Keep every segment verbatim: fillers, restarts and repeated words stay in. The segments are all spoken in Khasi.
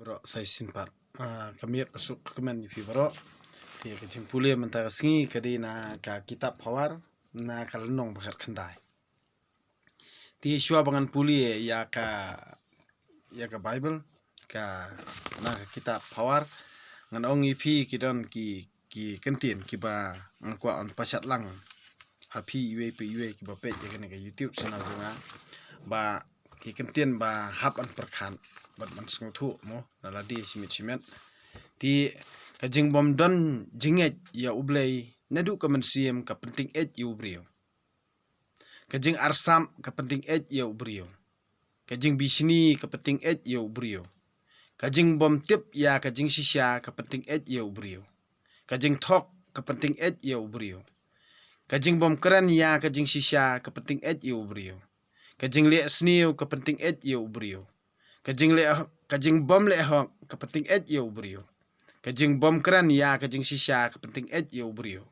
Baroh sa shisien pat. Ah, ka miet ka suk ka kmen ïa phi baroh. Te ka jingpule mynta ka sngi ka dei na ka kitab Phawar, na ka lynnong ba khatkhyndai. Te shuwa ba ngan pule ïa ka, ïa ka Baibl, ka, na ka kitab Phawar, ngan ong ïa phi ki don ki, ki kyntien kiba nga kwah ban pashat lang ha phi iwei pa iwei kiba peit ïa kane ka YouTube channel jong nga, ba ki kyntien ba hap ban pyrkhat bad ban sngewthuh mo na lade shimet shimet. Te ka jingbym don jingngeit ïa U Blei naduh ka mynsiem ka pynthing eit ïa u briew. Ka jingarsap ka pynthing eit ïa u briew. Ka jingbishni ka pynthing eit ïa u briew. Ka jingbym tip ïa ka jingshisha ka pynthing eit ïa u briew. Ka jingthok ka pynthing eit ïa u briew. Ka jingbym kren ïa ka jingshisha ka pynthing eit ïa u briew. Ka jingleh sniew ka pynthing eit ïa u briew. Ka jingleh, ka jingbym leh hok ka pynthing eit ïa u briew. Ka jingbym kren ïa ka jingshisha ka pynthing eit ïa u briew.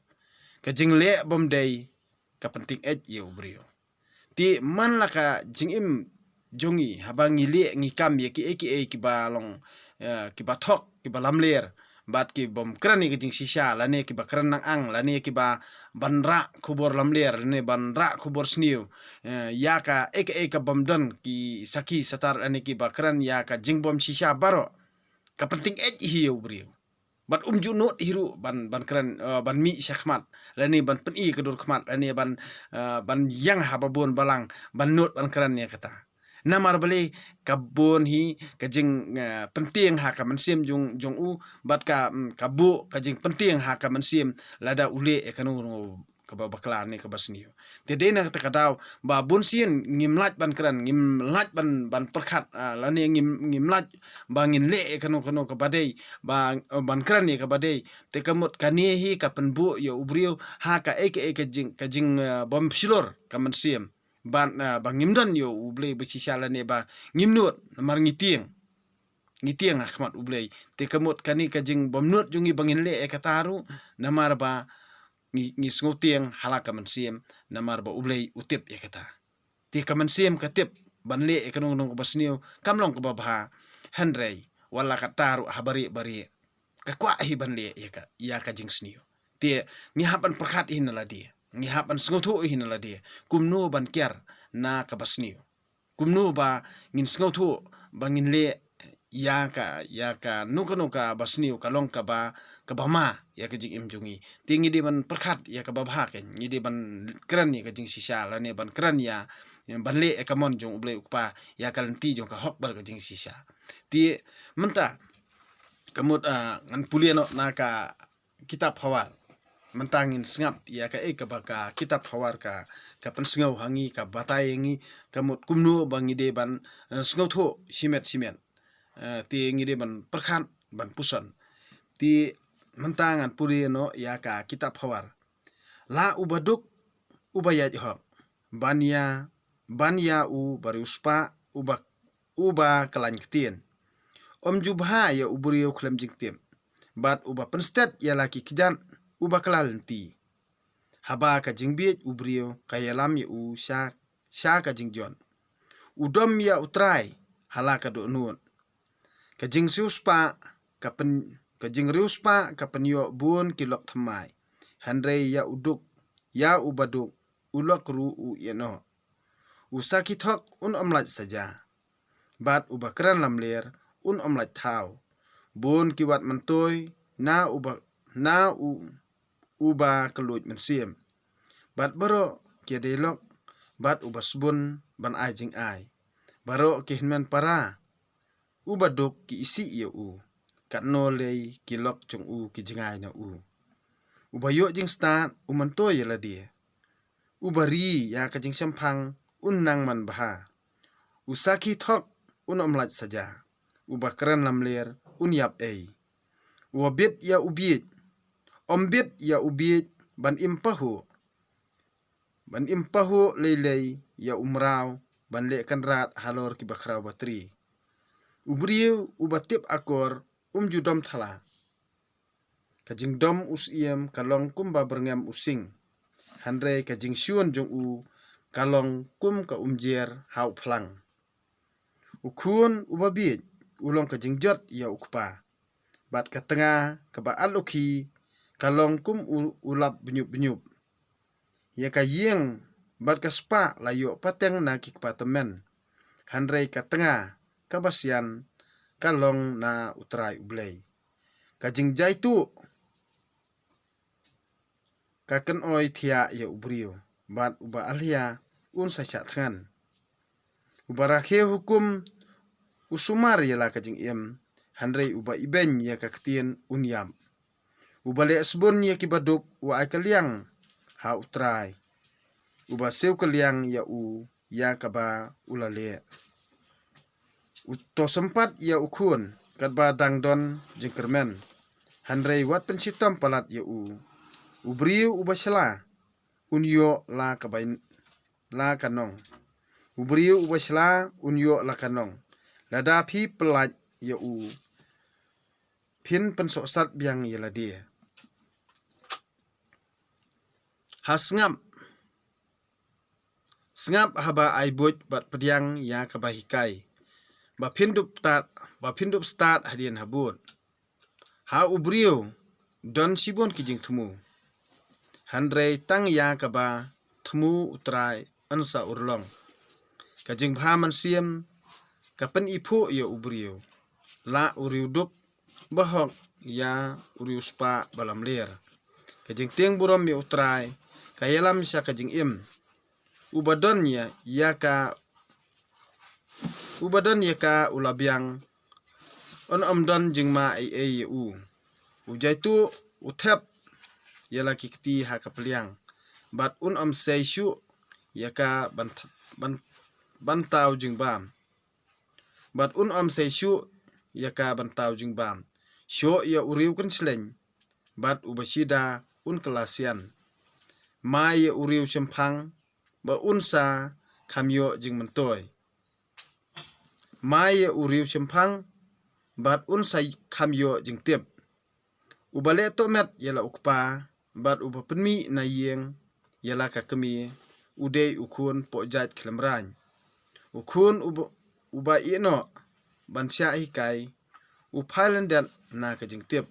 Ka jingleh bym dei ka pynthing eit ïa u briew. Te man la ka jingim jong ngi, haba ngi leh ngi kam ïa kiei kiei kiba long, eh, kiba thok, kiba lamler, bad kibym kren ïa ka jingshisha, lane kiba kren nang ang, lane kiba ban rah khubor lamler, lane ban rah khubor sniew, eh, ïa kaei kaei kabym don, ki sakhi satar, lane kiba kren ïa ka jingbym shisha baroh, ka pynthing eit hi ïa u briew. Bad um ju nud hi ruh ban, ban kren, eh, ban mih sha khmat, lane ban pyni ka dur khmat, lane ban, eh, ban ïeng ha ba bun balang, ban nud ban kren ïa kata. Namar balei? Ka bun hi ka jing, eh, pynthing ha ka mynsiem jong, jong u, bad ka, mm, ka buh ka jingpynthing ha ka mynsiem lada u leh ïa kano kano kaba bakla ne kaba sniew. Te dei na kata ka daw ba bun sien ngim lah ban kren, ngim lah ban, ban pyrkhat, ah, lane ngim, ngim lah ba ngin leh ïa kano kano kaba dei, ba, eh, ban kren ïa kaba dei. Te ka mut kane hi ka pynbuh ïa u briew ha kaei kaei ka jing, ka jing, eh, bym shlur ka mynsiem. Ban, ah, ba ngim don ïa U Blei ba shisha lane ba ngim nud namar ngi tieng. Ngi tieng ha khmat U Blei. Te ka mut kane ka jingbym nud jong ngi ba ngin leh ïa kata ruh namar ba ngi, ngi sngewtieng ha la ka mynsiem namar ba U Blei u tip ïa kata. Te ka mynsiem ka tip ban leh ïa kano kano kaba sniew kam long kaba bha. Hynrei wat la katta ruh ha barieh barieh ka kwah hi ban leh ïa ka, ïa ka jingsniew. Te ngi hap ban pyrkhat hi na lade, ngi hap ban sngewthuh hi na lade kumno ban kiar na kaba sniew. Kumno ba ngin sngewthuh ba ngin leh ïa ka, ïa kano kano kaba sniew ka long kaba, kaba ma ïa ka jingim jong ngi. Te ngi dei ban pyrkhat ïa kaba bha, kane ngi dei ban kren ïa ka jingshisha lane ban kren ïa, ban leh ïa ka mon jong U Blei U Kpa ïa ka lynti jong ka hok bad ka jingshisha. Te mynta ka mut, ah, ngan pule noh na ka kitab Phawar. Mynta ngin sngap ïa kaei kaba ka kitab Phawar ka, ka pynsngew ha ngi, ka batai ïa ngi, ka mut kumno ba ngi dei ban, eh, sngewthuh shimet shimet. Eh, te ngi dei ban pyrkhat ban puson. Te mynta ngan pule noh ïa ka kitab Phawar. La uba duk uba ïaid hok ban ïa, ban ïa u bariewspah uba, uba kyllain ktien. Ym ju bha ïa u briew khlem jingtip bad uba pynstet ïa la ki kjat uba kylla lynti. Haba ka jingbieit u briew ka ïalam ïa u sha, sha ka jingjot. U dom ïa U Trai ha la ka dohnud. Ka jingriewspah ka pyn, ka jingriewspah ka pynïoh bun ki lok thymmai. Hynrei ïa u duk, ïa uba duk u lok ruh u ïehnoh. U sakhi thok un ym lait saja bad uba kren lamler un ym lait thaw. Bun ki wad myntoi na uba, na u, uba kylluid mynsiem. Bad baroh ki ïadei lok bad uba sbun ban ai jingai. Baroh ki hynmen para uba duk ki isih ïa u. Katno lei ki lok jong u ki jngai na u. Uba ïoh jingstad u myntoi ïa lade. Uba ri ïa ka jingshemphang un nang manbha. U sakhi thok un ym lait saja. Uba kren lamler un ïap ei. Uba bit ïa u bieit. Ym bit ïa u bieit ban im pahuh. Ban im pahuh lei lei ïa u mraw ban leh kynrad halor kiba khraw batri. U briew uba tip akor um ju dom thala. Ka jingdom u syiem ka long kumba byrngem u sing. Hynrei ka jingshun jong u ka long kum ka umjer ha u phlang. U khun uba bieit u long ka jingjot ïa u kpa. Bad ka tnga kaba arlukhi ka long kum u, u lap bniup bniup. Ïa ka ïing bad ka spah la ïoh pateng na ki kpa tymmen. Hynrei ka tnga kaba sian ka long na U Trai U Blei. Ka jingjaituh ka kynoi thiah ïa u briew, bad uba alhia un sa shah thngan. Uba rakhe hukum u sumar ïa la ka jingim, hynrei uba ibeiñ ïa ka ktien un ïap. Uba leh sbun ïa kiba duk u ai kylliang ha U Trai. Uba siew kylliang ïa u ïa kaba u la leh. U to sympat ïa u khun katba dang don jingkyrmen, hynrei wat pynshitom palat ïa u. U briew uba shla un ïoh la ka bai, la ka nong. U briew uba shla un ïoh la ka nong. Lada phi pyllait ïa u, phin pynsohsat biang ïa lade. Ha sngap, sngap haba ai buit bad pdiang ïa kaba hikai. Ba phin dup stad, ba phin dup stad hadien habud. Ha u briew don shibun ki jingthmu, hynrei tang ïa kaba thmu U Trai yn sa urlong. Ka jingbha mynsiem ka pyniphuh ïa u briew. La u riewduk bahok ïa u riewspah balamler. Ka jingtieng burom ïa U Trai ka ïalam sha ka jingim. Uba don ïa, ïa ka, uba don ïa ka u la biang. Un ym don jingma ei ei ïa u. U jaituh u thep ïa la ki kti ha ka pliang. Bad un ym sei shuh ïa ka ban, ban, ban taw jingbam. Bad un ym sei shuh ïa ka ban taw jingbam. Shoh ïa u riew kynshleng, bad uba shida un kylla sian. Mai ïa u riew shemphang, ba un sa kham ïoh jingmyntoi. Mai ïa u riew shemphang, bad un sa kham ïoh jingtip. Uba leh tohmet ïa la u kpa, bad uba pynmih na ïing ïa la ka kmie, u dei u khun poh jait khlem rang. U khun uba, uba ïehnoh ban shah hikai, u phai lyndet na ka jingtip.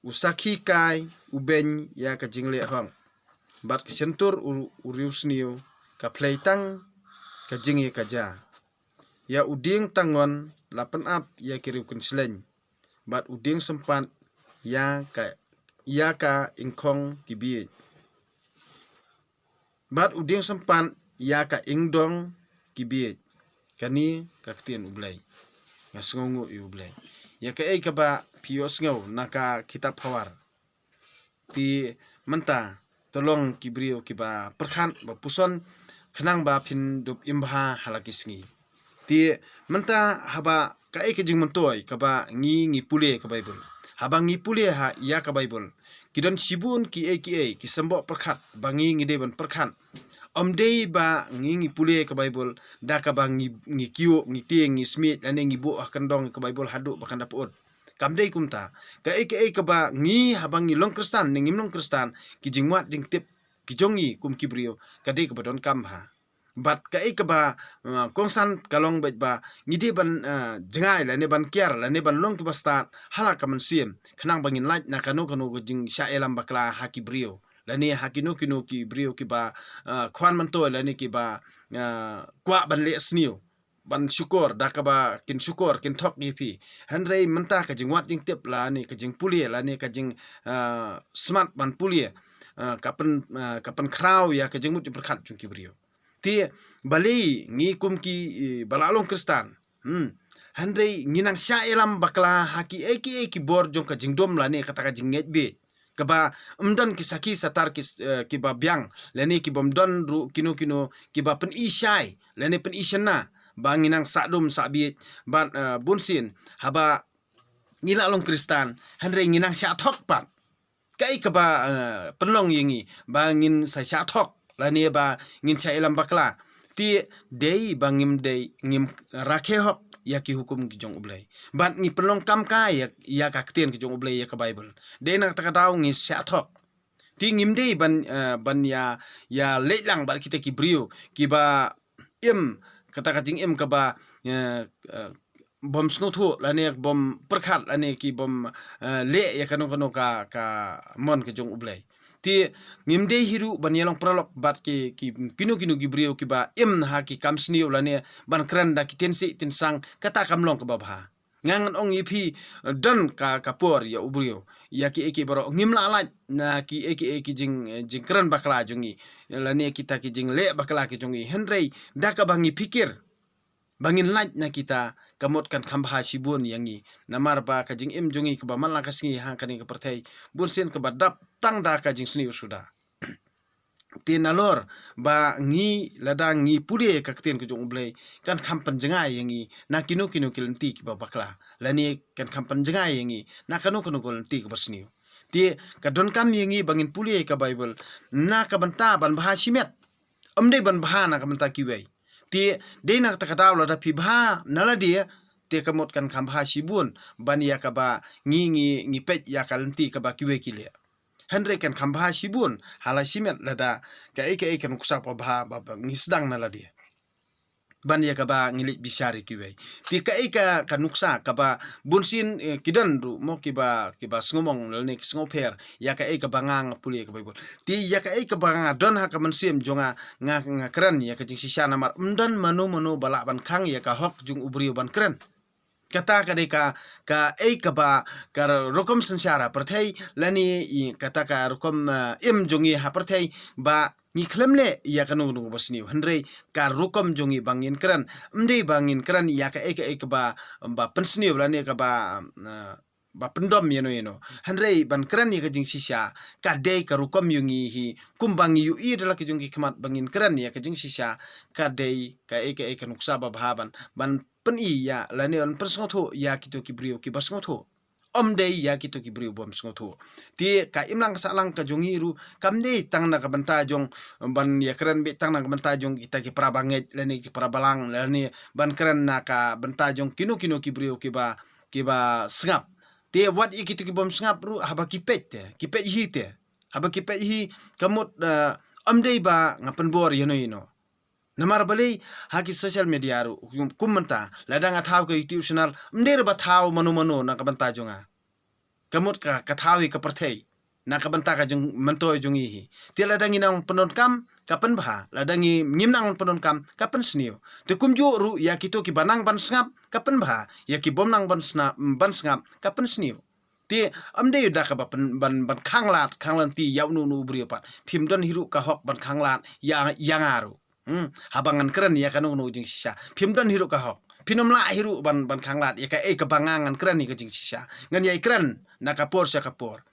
U sakhi kai u beiñ ïa ka jingleh hok. Bad ka shyntur u, u riewsniew ka phlei tang ka jingïakajia. Ïa u dieng tangon la pynap ïa ki riew kynshleng. Bad u dieng sympat ïa ka, ïa ka ingkhong ki bieit. Bad u dieng sympat ïa ka ingdong ki bieit. Kane ka ktien U Blei. Nga sngewnguh ïa U Blei. Ïa kaei kaba phi ïohsngew na ka kitab Hawar. Te mynta to long ki briew kiba pyrkhat ba puson khnang ba phin dup im bha ha la ki sngi. Te mynta haba kaei ka jingmyntoi kaba ngi ngi pule ka Baibl. Haba ngi pule ha ïa ka Baibl, ki don shibun kiei kiei ki symboh pyrkhat ba ngi ngi dei ban pyrkhat. Ym dei ba ngi ngi pule ka Baibl da kaba ngi, ngi kiew, ngi tieng, ngi smiej lane ngi buh ha kyndong ka Baibl haduh ba kan da pyut. Kam dei kumta. Kaei kaei kaba ngi haba ngi long Khristan ne ngim long Khristan, ki jingwad jingtip ki jong ngi kum ki briew ka dei kaba donkam bha. Bad kaei kaba, uh, kongsan ka long beit ba ngi dei ban, uh, jngai lane ban kiar lane ban long kiba stad ha la ka mynsiem khnang ba ngin lait na kano kano ka jingshah ïalam bakla ha ki briew lane ha kino kino ki briew kiba, uh, khwan myntoi lane kiba, uh, kwah ban leh sniew ban shukor da kaba kin shukor kin thok ïa phi. Hynrei mynta ka jingwad jingtip lane ka jingpule lane ka jing, ah, smat ban pule, ah, ka pyn, ah, ka pynkhraw ïa ka jingmut jingpyrkhat jong ki briew. Te balei ngi kum ki, eh, ba la long Khristan, hmm, hynrei ngi nang shah ïalam bakla ha kiei kiei ki bor jong ka jingdum lane kata ka jingngeit beit. Kaba ym don ki sakhi satar ki, eh, kiba biang lane kibym don ruh kino kino kiba pyni shai lane pyni shynna ba ngi nang sah dum sah bieit bad, eh, bun sien haba ngi la long Khristan hynrei ngi nang shah thok pat. Kaei kaba, eh, pynlong ïa ngi ba ngin sa shah thok lane ba ngin shah ïalam bakla. Te dei ba ngim dei, ngim rakhe hok ïa ki hukum ki jong U Blei. Bad ngi pynlong kam ka ïa, ïa ka ktien ki jong U Blei ïa ka Baibl. Dei na kata ka daw ngi shah thok. Te ngim dei ban, eh, ban ïa, ïa leit lang bad kita ki briew kiba im kata ka jingim kaba, eh, eh, bym sngewthuh lane bym pyrkhat lane ki bym, eh, leh ïa kano kano ka, ka mon ka jong U Blei. Te ngim dei hi ruh ban ïalong paralok bad ki, ki, kino kino ki briew kiba im ha ki kam sniew lane ban kren da ki tynsi tynsang, kata kam long kaba bha. Nga ngan ong ïa phi, eh, don ka, ka por ïa u briew, ïa kiei kiei baroh, ngim lah lait na kiei kiei ki jing, eh, jingkren bakla jong ngi lane kita ki jingleh bakla ki jong ngi, hynrei da kaba ngi pyrkhat ba ngin lait na kita, ka mut kan kham bha shibun ïa ngi. Namar ba ka jingim jong ngi kaba man la ka sngi ha kane ka pyrthei, bunsien kaba dap tang da ka jingsniew suda. Te nalor ba ngi, lada ngi pule ka ktien ka jong U Blei, kan kham pynjngai ïa ngi na kino kino ki lynti kiba bakla, lane kan kham pynjngai ïa ngi na kano kano ka lynti kaba sniew. Te ka donkam ïa ngi ba ngin pule ka Baibl na ka bynta ban bha shimet, ym dei ban bha na ka bynta kiwei. Te dei na kata ka daw lada phi bha na lade, te ka mut kan kham bha shibun ban ïa kaba ngi, ngi, ngi peit ïa ka lynti kaba kiwei ki leh. Hynrei kan kham bha shibun ha la shimet lada kaei kaei ka nuksa ba bha ba, ba ngi sdang na lade, ban ïa kaba ngi leit bishar ïa kiwei. Te kaei ka, ka nuksa kaba bunsien, eh, ki don ruh mo kiba, kiba sngewmong lane ki sngewpher ïa kaei kaba nga, nga pule ka Baibl. Te ïa kaei kaba nga don ha ka mynsiem jong nga, nga, nga kren ïa ka jingshisha, namar ym don mano mano ba lah ban khang ïa ka hok jong u briew ban kren. Kata ka dei ka, kaei kaba, ka rukom synshar ha pyrthei lane i kata ka rukom, eh, im jong ngi ha pyrthei, ba ngi khlem leh ïa kano kano kaba sniew, hynrei ka rukom jong ngi ba ngin kren, ym dei ba ngin kren ïa kaei kaei kaba, ba pynsniew lane kaba, eh, ba pyndom ïano ïano, hynrei ban kren ïa ka jingshisha ka dei ka rukom jong ngi hi. Kumba ngi ïohi da la ki jong ki khmat ba ngin kren ïa ka jingshisha, ka dei kaei kaei ka nuksa ba bha ban, ban pyni ïa lane ban pynsngewthuh ïa kito ki briew kiba sngewthuh, ym dei ïa kito ki briew bym sngewthuh. Te ka imlang sahlang ka jong ngi ruh kam dei tang na ka bynta jong ban ïa kren beit tang na ka bynta jong kita ki para bangeit lane ki para balang lane ban kren na ka bynta jong kino kino ki briew kiba, kiba sngap. Te wat ïa kito ki bym sngap ruh haba ki peit te, ki peit hi te, haba ki peit hi, ka mut, eh, ym dei ba nga pynbor ïano ïano. Namar balei, ha ki social media ruh, kum, kum mynta, lada nga thaw ka YouTube channel, ym dei ruh ba thaw mano mano na ka bynta jong nga. Ka mut ka, ka thaw hi ka pyrthei na ka bynta ka jingmyntoi jong ngi hi. Te lada ngi nang pyndonkam, ka pynbha, lada ngi, ngim nang pyndonkam, ka pynsniew. Te kumjuh ruh ïa kito kiba nang ban sngap, ka pynbha, ïa ki bym nang ban sna-, ban sngap, ka pynsniew. Te ym dei da kaba pyn-, ban, ban khanglad, khanglynti ïa uno uno u briew pat. Phim don hi ruh ka hok ban khanglad ïa, ïa nga ruh. Hmm, haba ngan kren ïa kano kano jingshisha, phim don hi ruh ka hok. Phin ym lah hi ruh ban, ban khanglad ïa kaei kaba nga ngan kren ïa ka jingshisha. Ngan ïai kren na ka por sha ka por.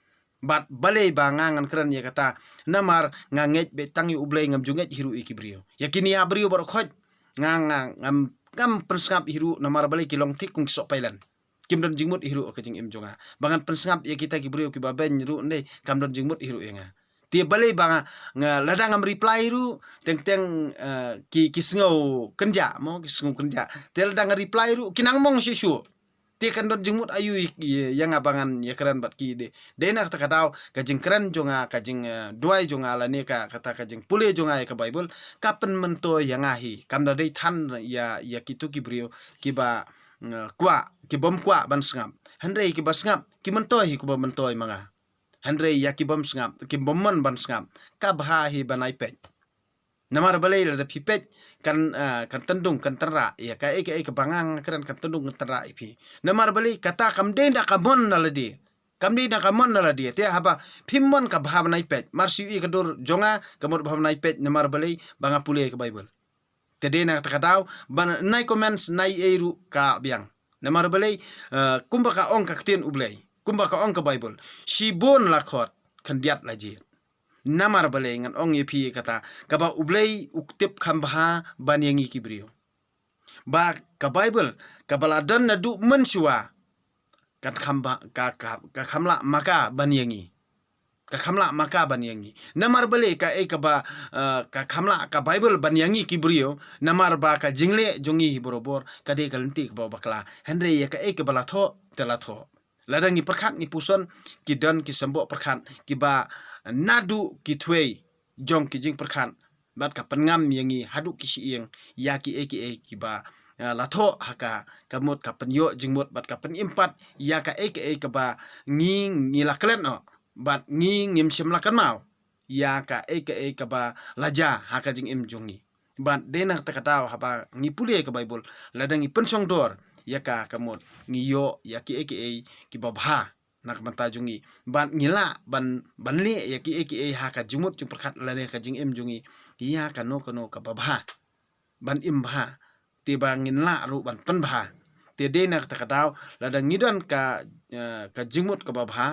Bad balei ba nga ngan kren ïa kata, namar nga ngeit beit tang ïa U Blei, ngam ju ngeit hi ruh ïa ki briew. Ïa kine ha briew baroh khoit nga, nga, ngam, ngam pynsngap hi ruh, namar balei, ki long thik kum ki soh pailin. Kim don jingmut hi ruh ha ka jingim jong nga. Ba ngan pynsngap ïa kita ki briew kiba beiñ ruh, ym dei, kam don jingmut hi ruh ïa nga. Te balei ba nga, nga lada ngam reply ruh, teng teng, eh, ki, ki sngew kynjah mo, ki sngew kynjah. Te lada nga reply ruh, ki nang mong shuh shuh. Te kan don jingmut aïu ïa, ïa, ïa nga ba ngan ïa kren bad ki? Dei, dei na kata ka daw, ka jingkren jong nga, ka jing, eh, duwai jong nga lane ka, kata ka jingpule jong nga ïa ka Baibl, ka pynmyntoi ïa nga hi. Kam da dei than ïa, ïa kito ki briew kiba, eh, kwah, ki bym kwah ban sngap. Hynrei kiba sngap, ki myntoi hi kumba myntoi ma nga. Hynrei ïa ki bym sngap, ki bym mon ban sngap, ka bha hi ban ai peit. Namar balei, lada phi peit, kan, ah, kan tyndung, kan tynrah ïa kaei kaei kaba nga nga kren, kan tyndung, kan tynrah ïa phi. Namar balei, kata kam dei na ka mon na lade. Kam dei na ka mon na lade. Te haba phim mon, ka bha ban ai peit. Mar shu ïohi ka dur jong nga, ka mut bha ban ai peit, namar balei, ba nga pule ka Baibl. Te dei na kata ka daw, ban nai comments, nai ei ruh ka biang. Namar balei, eh, kumba ka ong ka ktien U Blei, kumba ka ong ka Baibl, shibun la khot, khyndiat la jied. Namar balei, ngan ong ïa phi kata, kaba U Blei u tip kham bha ban ïa ngi ki briew. Ba ka Baibl, kaba la don naduh mynshuwa, kan kham bha, ka, ka, ka kham lah ma ka ban ïa ngi. Ka kham lah ma ka ban ïa ngi. Namar balei, kaei kaba, eh, ka kham lah ka Baibl ban ïa ngi ki briew, namar ba ka jingleh jong ngi hi barabor, ka dei ka lynti kaba bakla. Hynrei ïa kaei kaba la thoh, te la thoh. Lada ngi pyrkhat ngi puson, ki don ki symboh pyrkhat, kiba naduh ki thwei jong ki jingpyrkhat, bad ka pynngam ïa ngi haduh ki shyieng, ïa kiei kiei kiba, ah, la thoh ha ka, ka mut ka pynïoh jingmut bad ka pynim pat ïa kaei kaei kaba ngi, ngi la klet noh bad ngi ngim shym la kynmaw ïa kaei kaei kaba la jia ha ka jingim jong ngi. Bad dei na kata ka daw haba ngi pule ka Baibl, lada ngi pynshongdor ïa ka, ka mut ngi ïoh ïa kiei kiei kiba bha na ka bynta jong ngi. Bad ngi lah ban, ban leh ïa kiei kiei ha ka jingmut jingpyrkhat lane ka jingim jong ngi ïa kano kano kaba bha, ban im bha, te ba ngin lah ruh ban pynbha. Te dei na kata ka daw, lada ngi don ka, eh, ka jingmut kaba bha,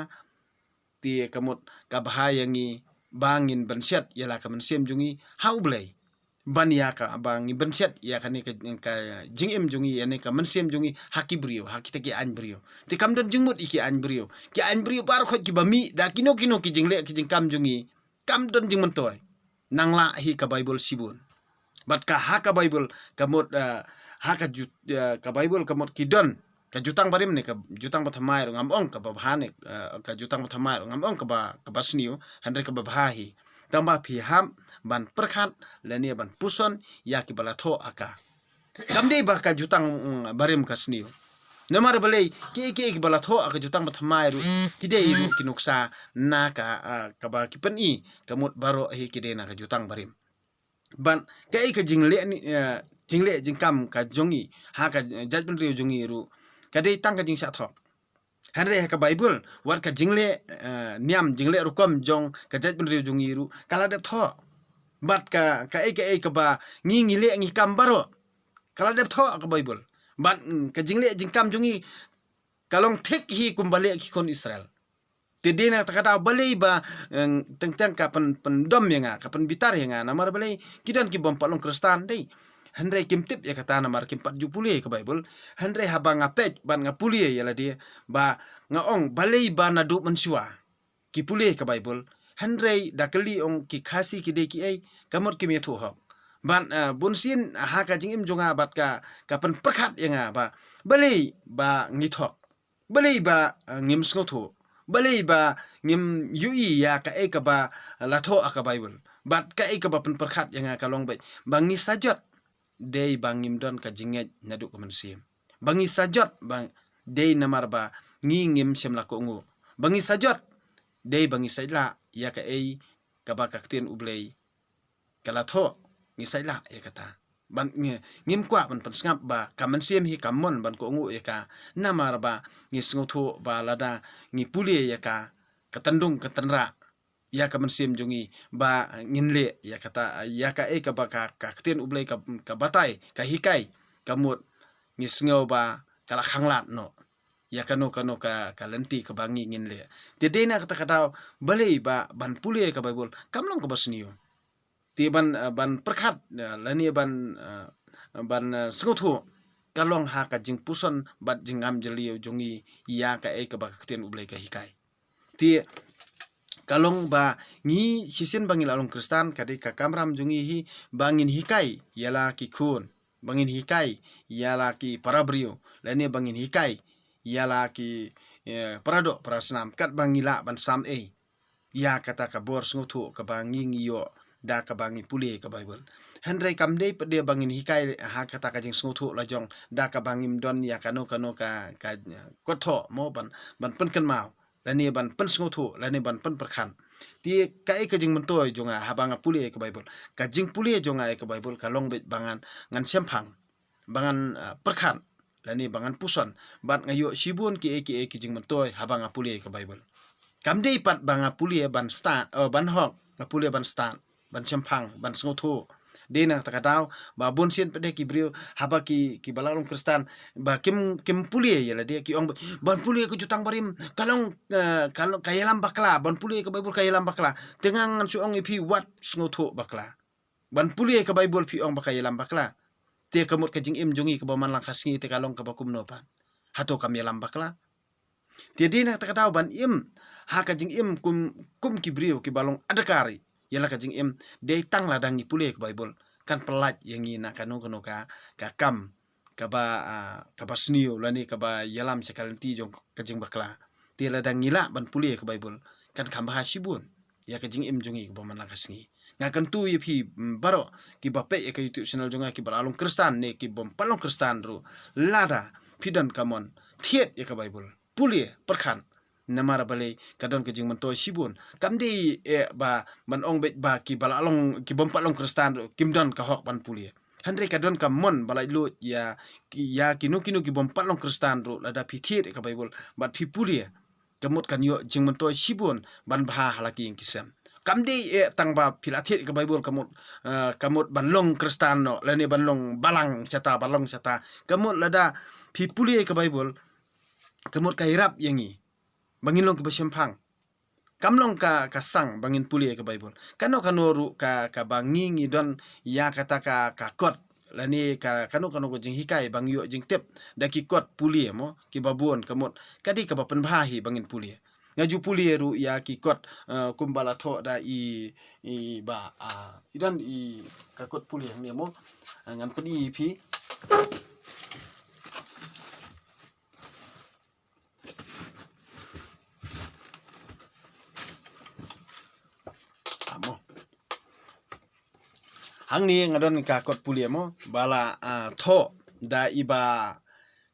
te ka mut ka bha ïa ngi ba ngin bynshet ïa la ka mynsiem jong ngi ha U Blei. Ban ïa ka, ba ngi bynshet ïa kane ka, ka jingim jong ngi, ïa ne ka mynsiem jong ngi ha ki briew, ha kita ki aiñ briew. Te kam don jingmut ïa ki aiñ briew. Ki aiñ briew baroh kiba mih da kino kino ki jingleh ki jingkam jong ngi, kam don jingmyntoi. Nang lah hi ka Baibl shibun. Bad ka ha ka Baibl, ka mut, eh, ha ka ju-, eh, ka Baibl ka mut ki don ka jutang barim ne ka jutang bathymmai ruh ngam ong kaba bha ne, eh, ka jutang bathymmai ruh ngam ong kaba, kaba sniew, hynrei kaba bha hi. Tangba phi hap ban pyrkhat lane ban puson ïa kiba la thoh ha ka. Kam dei ba ka jutang, mm, barim ka sniew. Namar balei, kiei kiei kiba la thoh ha ka jutang bathymmai ruh, ki dei ruh ki nuksa na ka, ah, kaba ki pyni, ka mut baroh hi ki dei na ka jutang barim. Bad kaei ka jingleh ni, eh, jingleh jingkam ka jong ngi ha ka jaitbynriew jong ngi ruh, ka dei tang ka jingshah thoh. Hynrei ha ka Baibl, wat ka jingleh, eh, niam, jingleh rukom jong ka jaitbynriew jong ngi ruh ka la dep thoh. Bad ka, kaei kaei kaba ngi, ngi leh ngi kam baroh, ka la dep thoh ha ka Baibl. Bad, mm, ka jingleh jingkam jong ngi ka long thik hi kumba leh ki khun Israel. Te dei na kata ka daw balei ba, eh, teng teng ka pyn, pyndom ïa nga, ka pynbitar ïa nga, namar balei, ki don ki bym pat long Khristan dei. Hynrei kim tip ïa kata namar kim pat ju pule ka Baibl. Hynrei haba nga peit bad nga pule ïa lade, ba nga ong balei ba naduh mynshuwa ki pule ka Baibl. Hynrei da kylli ong ki Khasi ki dei kiei, ka mut kim ïathuh hok. Bad, eh, bunsien ha ka jingim jong nga bad ka, ka pynpyrkhat ïa nga ba balei ba ngi thoh. Balei ba, eh, ngim sngewthuh. Balei ba ngim ïohi ïa kaei kaba la thoh ha ka Baibl. Bad kaei kaba pynpyrkhat ïa nga ka long beit ba ngi sa jot dei ba ngim don ka jingngeit naduh ka mynsiem. Ba ngi sa jot ba dei namar ba ngi ngim shym la kohnguh. Ba ngi sa jot dei ba ngi sait lah ïa kaei kaba ka ktien U Blei ka la thoh, ngi sait lah ïa kata. Ban ngi, ngim kwah ban pynsngap ba ka mynsiem hi kam mon ban kohnguh ïa ka. Namar ba ngi sngewthuh ba lada ngi pule ïa ka, ka tyndung ka tynrah ïa ka mynsiem jong ngi ba ngin leh ïa kata, ïa kaei kaba ka, ka ktien U Blei ka, ka batai, ka hikai, ka mut ngi sngew ba ka la khanglad noh ïa kano kano ka, ka lynti kaba ngi ngin leh. Te dei na kata ka daw balei ba ban pule ka Baibl kam long kaba sniew. Te ban, eh, ban pyrkhat, eh, lane ban, eh, ban, eh, sngewthuh ka long ha ka jingpuson bad jingngam jylliew jong ngi ïa kaei kaba ka ktien U Blei ka hikai. Te ka long ba ngi shisien ba ngi la long Khristan ka dei ka kamram jong ngi hi ba ngin hikai ïa la ki khun, ba ngin hikai ïa la ki para briew, lane ba ngin hikai ïa la ki, eh, para doh para snam katba ngi lah ban sam ei ïa kata ka bor sngewthuh kaba ngi, ngi ïoh da kaba ngi pule ka Baibl. Hynrei kam dei pat de ba ngin hikai ha kata ka jingsngewthuh la jong da kaba ngim don ïa kano kano ka, ka, eh, kot thoh mo ban, ban pynkynmaw lane ban pynsngewthuh lane ban pynpyrkhat. Te kaei ka jingmyntoi jong nga haba nga pule ka Baibl? Ka jingpule jong nga ïa ka Baibl ka long beit ba ngan, ngan shemphang, ba ngan, ah, pyrkhat lane ba ngan puson bad nga ïoh shibun kiei kiei ki jingmyntoi haba nga pule ka Baibl. Kam dei pat ba nga pule ban stad, oh, ban hok, nga pule ban stad, ban shemphang, ban sngewthuh. Dei na kata ka daw ba bunsien pat de ki briew haba ki, kiba la long Khristan ba kim, kim pule ïa lade ki ong ba, ban pule ka Jutang Barim ka long, eh, ka long, ka ïalam bakla, ban pule ka Baibl ka ïalam bakla. Te nga ngan shu ong ïa phi wat sngewthuh bakla. Ban pule ka Baibl phi ong ba ka ïalam bakla. Te ka mut ka jingim jong ngi kaba man lang ka sngi te ka long kaba kumno pat? Hato kam ïalam bakla? Te dei na kata ka daw ban im ha ka jingim kum, kum ki briew kiba long adkar ïa la ka jingim, dei tang lada ngi pule ka Baibl kan pyllait ïa ngi na kano kano ka, ka kam kaba, ah, kaba sniew lane kaba ïalam sha ka lynti jong ka jingbakla. Te lada ngi lah ban pule ka Baibl kan kham bha shibun. ïa ka jingim jong ngi kaba man la ka sngi. Nga kyntu ïa phi, mm, baroh kiba peit ïa ka YouTube channel jong nga, kiba la long Khristan ne kibym pat long Khristan ruh, lada phi don ka mon thied ïa ka Baibl, pule, pyrkhat. Namar balei? Ka don ka jingmyntoi shibun. Kam dei eh ba ban ong beit ba kiba la long, kibym pat long Khristan ruh kim don ka hok ban pule. Hynrei ka don ka mon ba laitluid ïa ki, ïa kino kino kibym pat long Khristan ruh, lada phi thied ïa ka Baibl bad phi pule, ka mut kan ïoh jingmyntoi shibun ban bha ha la ki ïing ki sem. Kam dei eh tang ba phi la thied ïa ka Baibl ka mut, eh, ka mut ban long Khristan noh, lane ban long balang shata, ban long shata. Ka mut lada phi pule ïa ka Baibl, ka mut ka ïarap ïa ngi ba ngin long kiba shemphang. Kam long ka, ka sang ba ngin pule ïa ka Baibl. Kano kano ruh ka, kaba ngi, ngi don ïa kata ka, ka kot, lane ka, kano kano ka jinghikai ba ngi ïoh jingtip da ki kot pule mo, kiba bun, ka mut ka dei kaba pynbha hi ba ngin pule. Nga ju pule ruh ïa ki kot, eh, kumba la thoh da i, i ba, ah, i don i ka kot pule hangne mo. Ah, ngan pyni ïa phi. Ah, mo. Hangne nga don ka kot pule mo, ba la, ah, thoh da i ba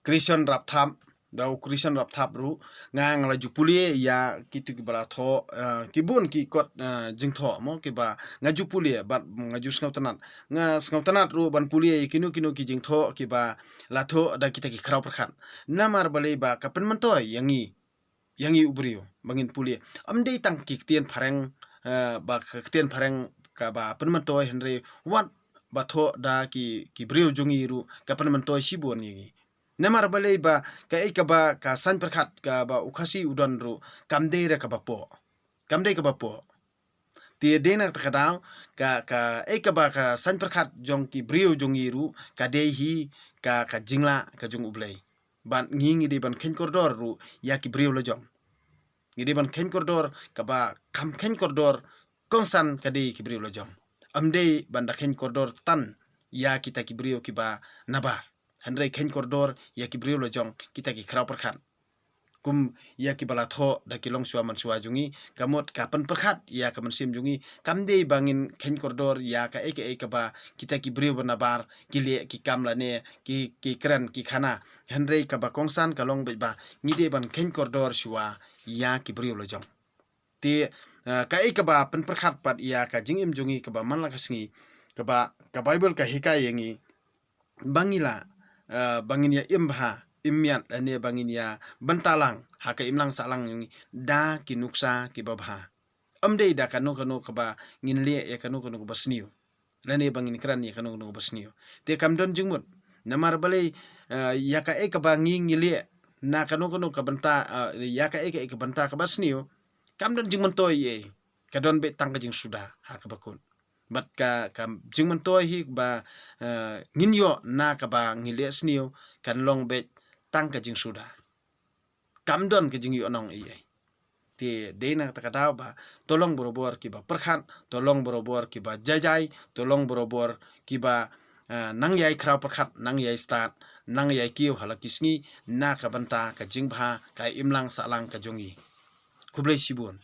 Christian Rapthap, da u Christian Rapthap ruh. Nga, nga la ju pule ïa kitu kiba la thoh, ah, ki bun ki kot, ah, jingthoh mo, kiba nga ju pule bad nga ju sngewtynnat. Nga sngewtynnat ruh ban pule ïa kino kino ki jingthoh kiba la thoh da kita ki khraw pyrkhat. Namar balei? Ba ka pynmyntoi ïa ngi, ïa ngi u briew ba ngin pule. Ym dei tang ki ktien phareng, eh, ba ka ktien phareng kaba pynmyntoi, hynrei wat ba thoh da ki, ki briew jong ngi ruh ka pynmyntoi shibun ïa ngi. Namar balei? Ba kaei kaba ka saiñ pyrkhat kaba u Khasi u don ruh kam dei re kaba poh. Kam dei kaba poh. Te dei na kata ka daw, ka, kaei kaba ka saiñ pyrkhat jong ki briew jong ngi ruh ka dei hi ka, ka jinglah ka jong U Blei. Bad ngi, ngi dei ban kheiñ kordor ruh ïa ki briew la jong. Ngi dei ban kheiñ kordor, kaba kham kheiñ kordor kongsan ka dei ki briew la jong. Ym dei ban da kheiñ kordor tan ïa kita ki briew kiba nabar, hynrei kheiñ kordor ïa ki briew la jong, kita ki khraw pyrkhat. Kum ïa kiba la thoh da ki longshuwa manshuwa jong ngi, ka mut ka pynpyrkhat ïa ka mynsiem jong ngi. Kam dei ba ngin kheiñ kordor ïa kaei kaei kaba kita ki briew ba nabar ki leh, ki kam lane ki, ki kren, ki khana. Hynrei kaba kongsan ka long beit ba ngi dei ban kheiñ kordor shuwa ïa ki briew la jong. Te, eh, kaei kaba pynpyrkhat pat ïa ka jingim jong ngi kaba man la ka sngi, kaba ka Baibl ka hikai ïa ngi ba ngi lah, eh, ba ngin ïa im bha, im miat, lane ba ngin ïa bynta lang ha ka imlang sahlang jong ngi da ki nuksa kiba bha. Ym dei da kano kano kaba ngin leh ïa kano kano kaba sniew, lane ba ngin kren ïa kano kano kaba sniew. Te kam don jingmut. Namar balei? Eh, ïa kaei kaba ngi, ngi leh na kano kano ka bynta, eh, ïa kaei kaei ka bynta kaba sniew, kam don jingmyntoi ei ei. Ka don beit tang ka jingsuda ha kaba kut. Bad ka, ka jingmyntoi hi ba, eh, ngin ïoh na kaba ngi leh sniew kan long beit tang ka jingsuda. Kam don ka jingïohnong ei ei. Te dei na kata ka daw ba to long barabor kiba pyrkhat, to long barabor kiba jai jai, to long barabor kiba, eh, nang ïai khraw pyrkhat, nang ïai stad, nang ïai kiew ha la ki sngi na ka bynta ka jingbha, ka imlang sahlang ka jong ngi. Khublei shibun.